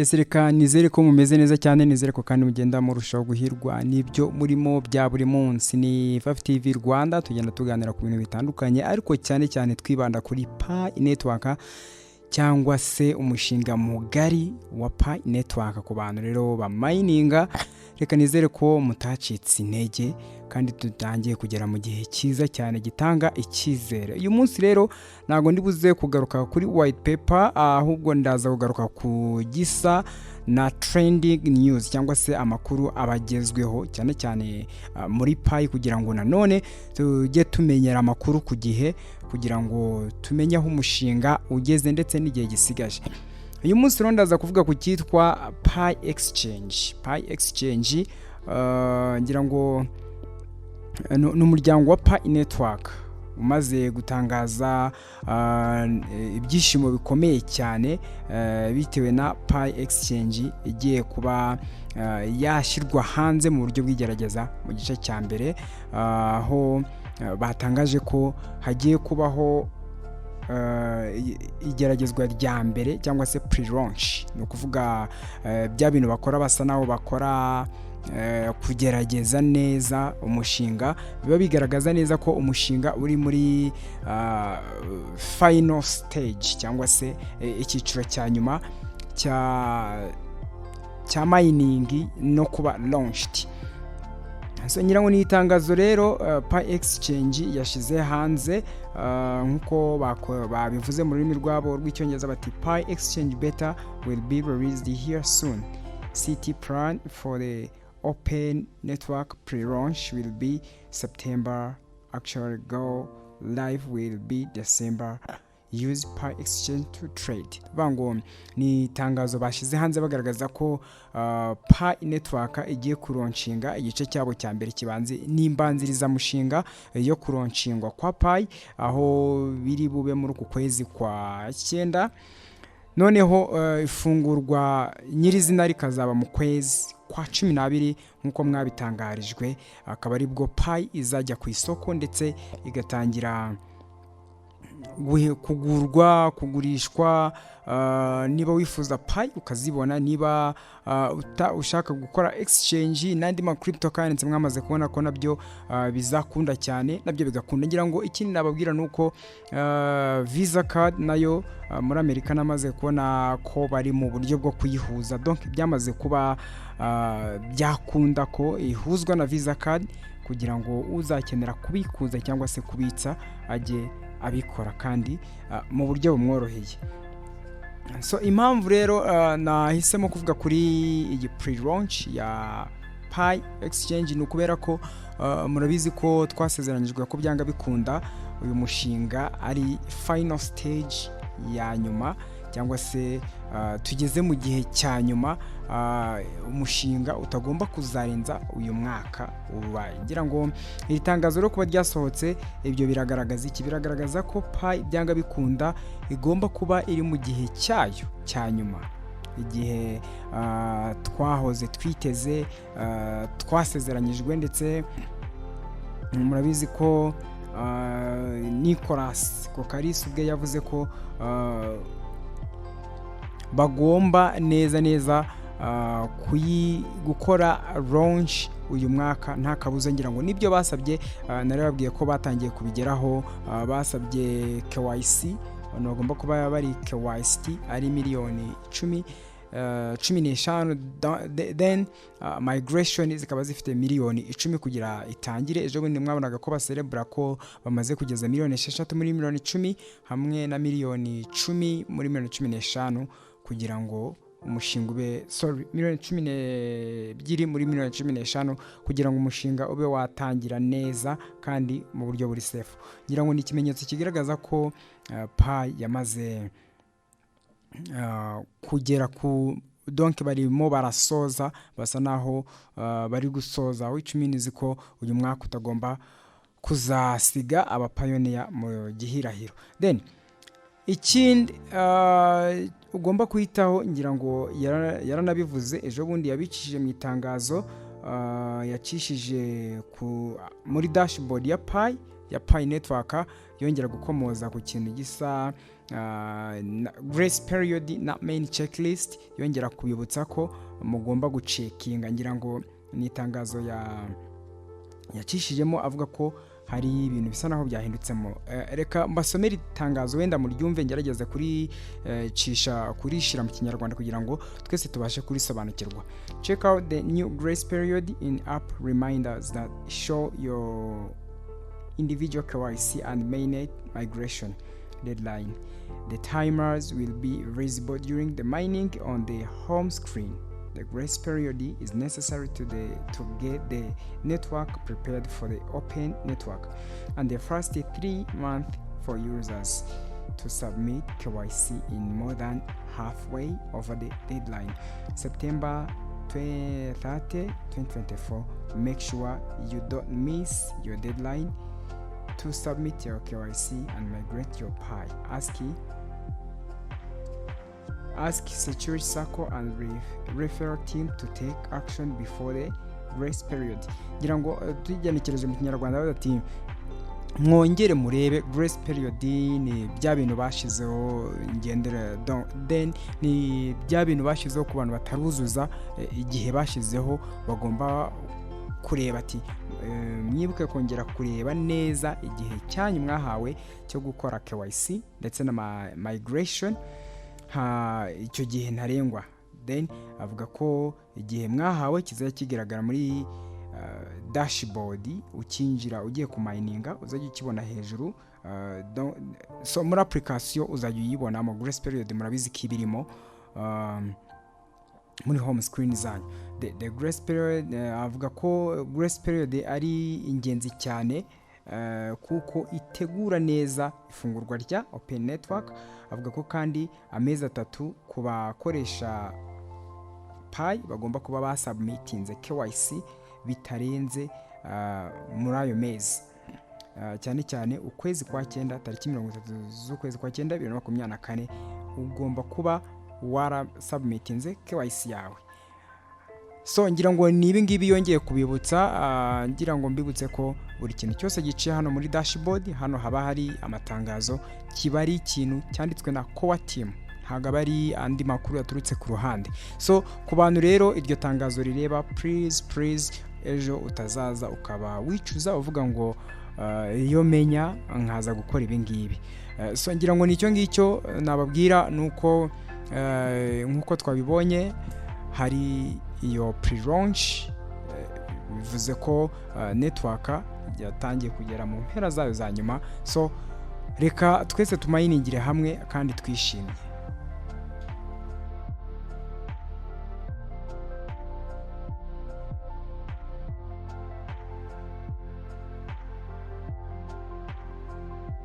Yes, reka nizere ko mumeze neza cyane, nizere ko kandi mugenda murushaho guhirwa n'ibyo murimo bya buri munsi. Ni Fafi TV Rwanda, tugenda tuganira ku bintu bitandukanye, ariko cyane cyane twibanda kuri Pi Network cyangwa se umushinga mugari wa Pi Network. Ku bantu rero bamayininga, reka nizere ko mutacitse intege kandi dutangiye kugera mu gihe cyiza cyane gitanga icyizere. Uyu munsi rero ntabwo ndi buze kugaruka kuri white paper, ahubwo ndaza kugaruka ku gisa na trending news cyangwa se amakuru abagezweho cyane cyane muri Pi, kugira ngo nanone tujye tumenyera amakuru ku gihe, kugira ngo tumenye aho umushinga ugeze ndetse n'igihe gisigaje. Uyu munsi rero ndaza kuvuga ku cyitwa Pi Exchange. Pi Exchange, ngira ngo ni umuryango wa Pi Network umaze gutangaza ibyishimo bikomeye cyane bitewe na Pi Exchange igiye kuba yashyirwa hanze mu buryo bw'igerageza mu gice cya mbere, aho batangaje ko hagiye kubaho igeragezwa rya mbere cyangwa se pre-launch. Ni ukuvuga bya bintu bakora basa naho bakora kugerageza neza umushinga, biba bigaragaza neza ko umushinga uri muri final stage cyangwa se icyiciro cya nyuma cya mining no kuba launched. So ngira ngo ni itangazo rero Pi Exchange yashyize hanze, nk'uko babivuze mu rurimi rwabo rw'Icyongereza bati: "Pi Exchange beta will be released here soon. CT plan for the open network pre-launch will be September. Actual go live will be December. Use Pi Exchange to trade." Bivuga ngo ni itangazo bashyize hanze bagaragaza ko Pi Network igiye kulaunchinga igice cyabo cya mbere kibanze n'imbanzirizamushinga yo kulaunchingwa kwa Pi, aho biri bube muri uku kwezi kwa cyenda, noneho ifungurwa nyirizina rikazaba mu kwezi kwa 12 nk'uko mwabitangarijwe, akaba aribwo Pi izajya ku isoko ndetse igatangira kugurwa, kugurishwa. Niba wifuza Pi ukazibona, niba ushaka gukora exchange n'andi ma cryptocurrency, mwamaze kubona ko nabyo bizakunda cyane, nabyo bigakunda. Ngira ngo ikindi nababwira ni uko Visa card nayo muri Amerika namaze kubona ko bari mu buryo bwo kuyihuza, donc byamaze kuba byakunda ko ihuzwa na Visa card, kugira ngo uzakenera kubikuza cyangwa se kubitsa ajye abikora kandi mu buryo bumworoheye. So impamvu rero nahisemo kuvuga kuri iyi pre-launch ya Pi Exchange ni ukubera ko murabizi ko twasezeranyijwe ko byanga bikunda uyu mushinga ari final stage ya nyuma, cyangwa se tugeze mu gihe cya nyuma, umushinga utagomba kuzarenza uyu mwaka ubaye. Ngira ngo iri tangazo rero kuba ryasohotse, ibyo biragaragaza iki? Biragaragaza ko Pi byanga bikunda igomba kuba iri mu gihe cyayo cya nyuma, igihe twahoze twiteze, twasezeranyijwe. Ndetse murabizi ko Nicolas Kokkalis ubwe yavuze ko bagomba neza neza gukora launch uyu mwaka nta kabuza. Ngira ngo nibyo basabye, narababwiye ko batangiye kubigeraho. Basabye KYC, abantu bagomba kuba bari KYC ari miliyoni 10, 15, then migration zikaba zifite miliyoni 10 kugira itangire. Ejo bundi mwabonaga ko baserebura ko bamaze kugeza miliyoni 6 muri miliyoni 10, hamwe na miliyoni 10 muri miliyoni 15, kugira ngo umushinga ube, sorry, miliyoni 12 muri miliyoni 15, kugira ngo umushinga ube watangira neza kandi mu buryo buri safe. Ngira ngo ni ikimenyetso kigaragaza ko Pi yamaze kugera ku, donc barimo barasoza, basa naho bari gusoza, which means ko uyu mwaka utagomba kuzasiga abapioneer mu gihirahiro. Then ikindi ugomba kwitaho, ngira ngo yaranabivuze ejo bundi, yabicishije mu itangazo. yacishije muri dashboard ya Pi Network, yongera gukomoza ku kintu gisa na grace period na main checklist, yongera kubibutsa ko mugomba gucheckinga. Ngira ngo ni itangazo yacishijemo avuga ko hari ibintu bisa naho byahindutsemo. Reka mbasomere itangazo, wenda muryumve, ngerageze kuricisha, kurishyira mu Kinyarwanda kugira ngo twese tubashe kurisobanukirwa. "Check out the new grace period in app reminders that show your individual KYC and mainnet migration deadline. The timers will be visible during the mining on the home screen. The grace period is necessary to get the network prepared for the open network and the first 3 months for users to submit KYC in more than halfway over the deadline. September 30, 2024. Make sure you don't miss your deadline to submit your KYC and migrate your Pi. Ask Security Circle and referral team to take action before the grace period." Ngira ngo tugenekereje mu Kinyarwanda bavuga ati: "Mwongere murebe grace period." Ni bya bintu bashyizeho ngendera, then ni bya bintu bashyizeho ku bantu bataruzuza igihe bashyizeho. Bagomba kureba ati mwibuke kongera kureba neza igihe cyanyu mwahawe cyo gukora KYC ndetse na migration, icyo gihe ntarengwa. Then avuga ko igihe mwahawe kizajya kigaragara muri dashboard. Ukinjira ugiye kumininga, uzajya ukibona hejuru. So muri application uzajya uyibonamo grace period. Murabizi ko iba irimo muri home screen zanyu. The grace period, avuga ko grace period ari ingenzi cyane kuko itegura neza ifungurwa rya open network. Avuga ko kandi amezi 3 ku bakoresha Pi bagomba kuba basubmitinze KYC bitarenze muri ayo mezi, cyane cyane ukwezi kwa cyenda, tariki 30 z'ukwezi kwa cyenda 2024, ugomba kuba warasubmitinze KYC yawe. So ngira ngo ni ibi ngibi yongeye kubibutsa. Ngira ngo mbibutse ko buri kintu cyose giciye hano muri dashboard, hano haba hari amatangazo, kiba ari ikintu cyanditswe na core team, ntabwo aba ari andi makuru yaturutse ku ruhande. So ku bantu rero iryo tangazo rireba, please, please, ejo utazaza ukaba wicuza uvuga ngo iyo menya nkaza gukora ibi ngibi. So ngira ngo nicyo ngicyo nababwira. Ni uko nk'uko twabibonye, hari iyo pre-launch, bivuze ko network yatangiye kugera mu mpera zayo za nyuma. So reka twese tuminingire hamwe kandi twishimye.